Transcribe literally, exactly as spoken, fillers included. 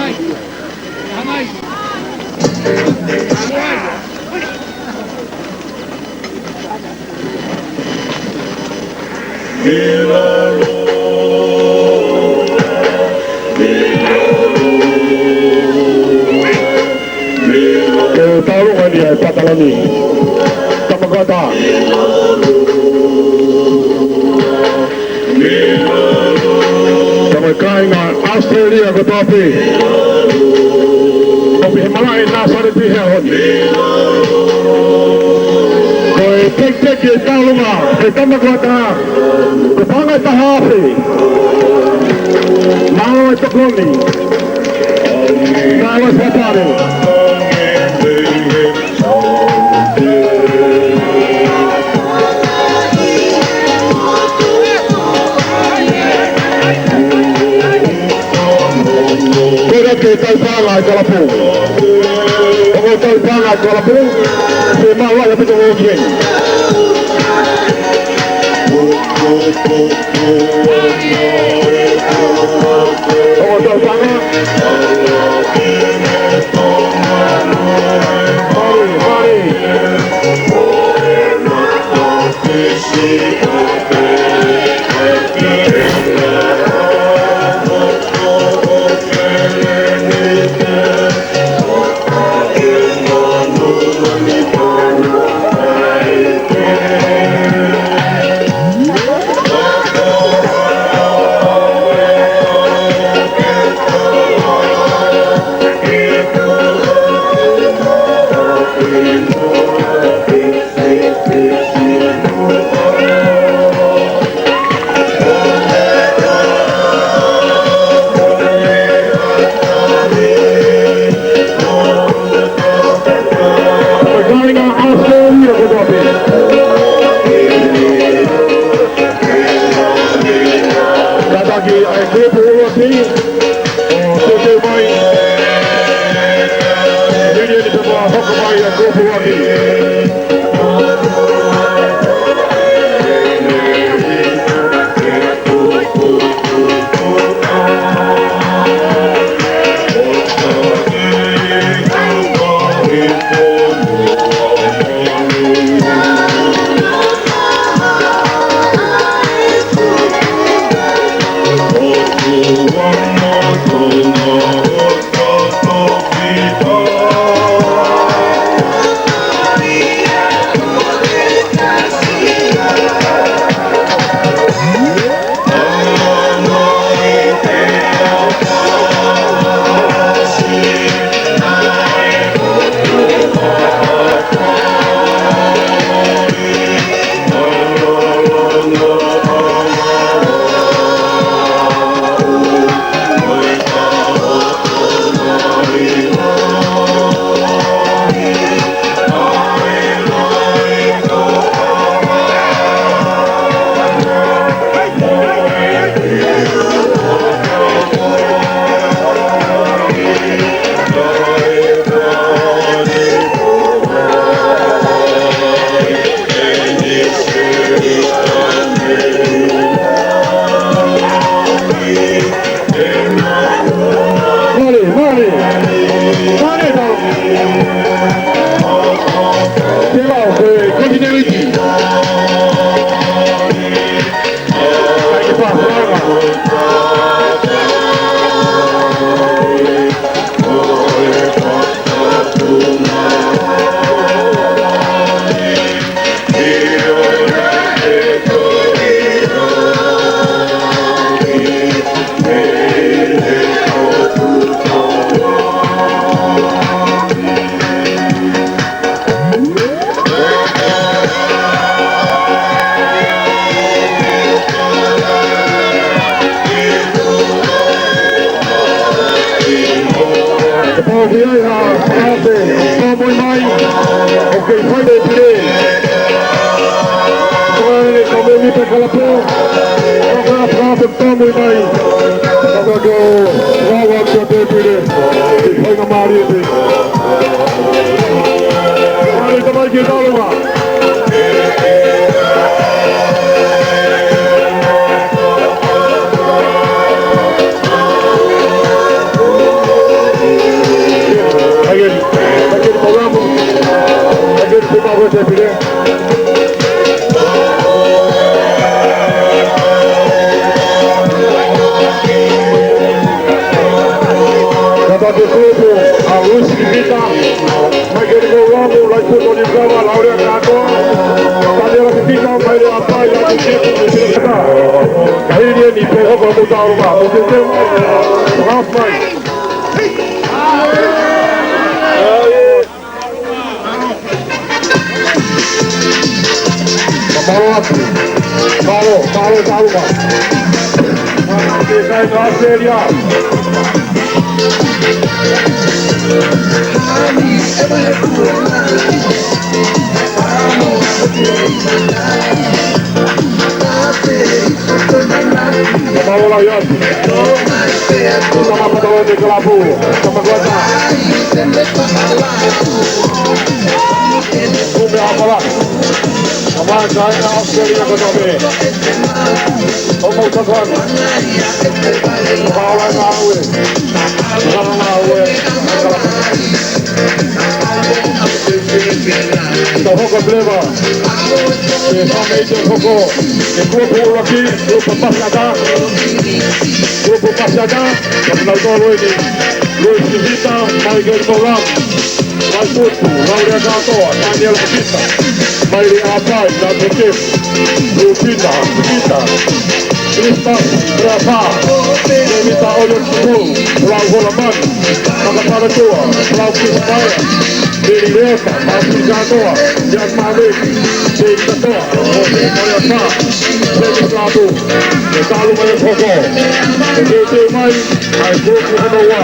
Ke tau ʻalu eni ʻa e pataloni. Tamakauʻata. Tama kāinga ʻAositelēlia kotoa pē. ʻOku pehē mai ʻa e Nāsaleti he ʻaho ni. Ko e tekiteki ʻe Taulunga, ʻe Tamakauʻata, ko e paʻanga ʻe taha afe. Mālō e tokoni. Mālō e fakatātā. Ko e tau paʻanga ʻa e Kalapu. ʻOku tau paʻanga ʻa e Kalapu. Pea mālō ʻaupito ʻo kien. ʻOku tau paʻanga. Mari, mari. Kātaki ʻa e kupu ʻuluaki. ʻO tō mai. Liliani pea mo hoko mai ʻa e kupu ʻuluaki. Mare, mare. Mare, tau. Te lau, ko e, ko e tineliti. Kai ke pā, pā. Kapau ʻoku ʻi ai ha fakaʻamu ke tōmui mai, ʻoku kei fai e pire. Ko e kau mei Nipe Kalapu, ko e fakaʻamu ke tōmui mai. Ka ko e fakaʻamu ke tōmui mai. Ke fai ka mālie pē. Mālie tamai ke tau loa. Ko e kulupu ʻa Luisi Pita, Maikeli Moulamu, Laiputo Nikava, Laulea Kātoa, Taniela Pita, Maile Apai, Latu Kepu, Pita. Ka hili eni pē hoko ʻa Mutaʻolomā, mo te te, Rapai. Mālō atu. Mālō, mālō, mālō. Ke kai na Australia. Mālō lahi atu. Tama Pataone Kalapu. Tama Kuata. Kume Apala. Tama China, Australia, ko Tame. Omo Tafan. Paola Naue. Paola Naue. Tau hoko leva. E fame i te hoko. E kulupu ʻuluaki, kulupu Pasiata. Kulupu Pasiata. Ka pinau tolu eni. Luisi Pita, Maikeli Moulamu. Laiputo, Laulea Kātoa, Taniela Pita, Maile Apai, Latu Kepu, Lupita, Pita, Krispas, Brasa, Pita Oyon Tupou, Lau Holamani, Makapalatua, Lau Kismaea, Lili Leota, Latu Kātoa, Jan Maveki, Pei Kātoa, Mose Moleasa, Pei Latu, e talu mai e hoko, e teuteu mai, ʻa e kulupu hono ua.